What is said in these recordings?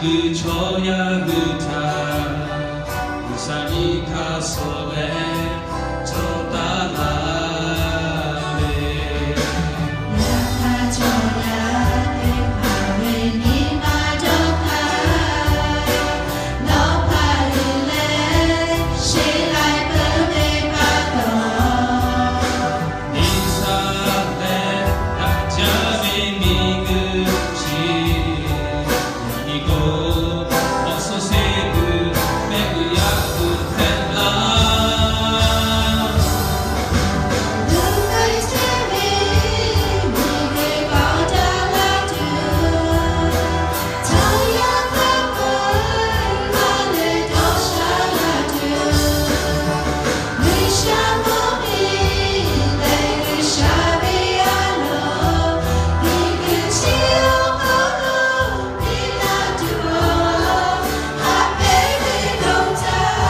Chaw yaˇ hui htaꞈ G'uiˬsha nyi hk'a suh leh cawˬ taˍ laˇ ve, yaꞈ hk'aˇ chaw yaˇ teˇ hpaˍ ve nyi ma dawˇ hk'aˇ, nawˬ hpaˍ uiˍ leh sheˍ laiˬ peuˬ ve pa taw, G'uiˬsha leh daꞈ jaˇ ve miˬguiˬ chi yaꞈ nyi k'o, awˬ suhˍ sheˍ kuiˬ mehˆ g'uiˬ yaˇ g'uiˬ hpehꞈ laˇ. Luˬ k'ai chehˇ ve miˬguiˬ k'awꞈ daꞈ la tuˬ, chaw yaˇ hk'a peu-eˬ maˇ leh dawˇ sha la tuˬ, G'uiˬsha mawˇ piˇ leh G'uiˬsha ve a loˍ, miˬguiˬ chi awˬ hk'aw lo piˇ la tuˬ awˬ, haꞈ pehnˇ ve dawˇ htaˇ,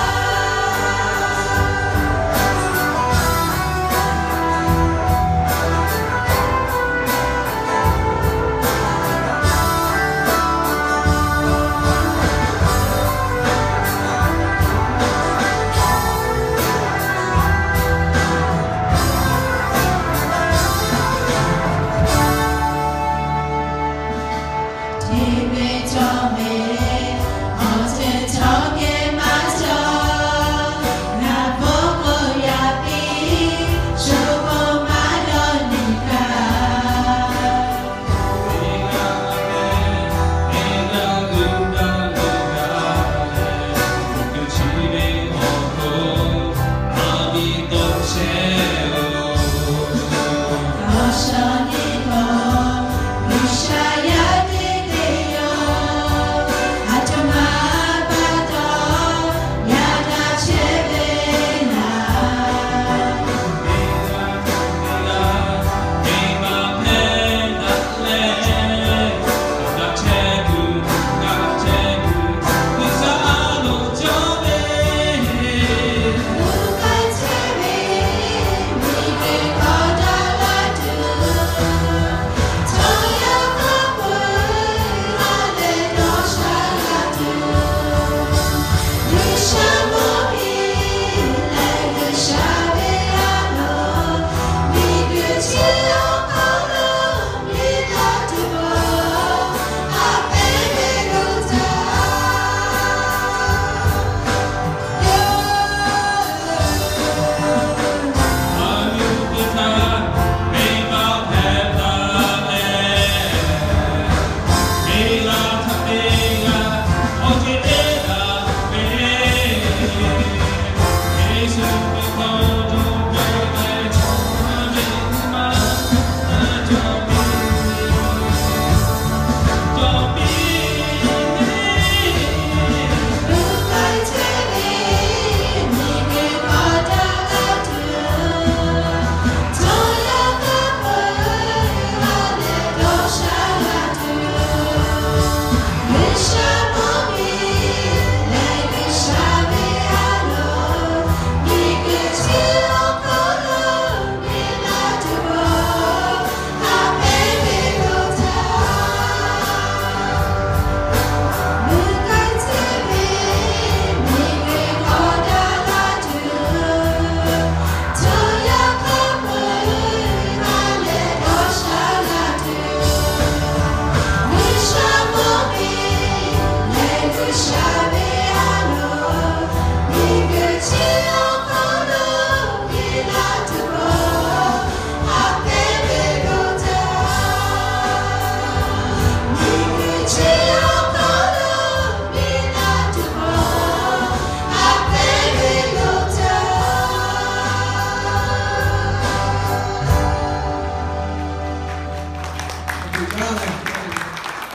hteˇ ve cawˇ ve awˬ ceuˬ chaw geh maˇ cawˬ, ngaˬ bvuhꞈ k'oˆ yaꞈ piˇ, shu k'o maˇ dawˇ nyi kaꞈ, awˬ shaw nyi k'o, G'uiˬsha yaˇ teˇ g'aˇ yoˬ. Aˬ htoꞈ ma pa taw yaꞈ daꞈ chehˇ ve laˇ.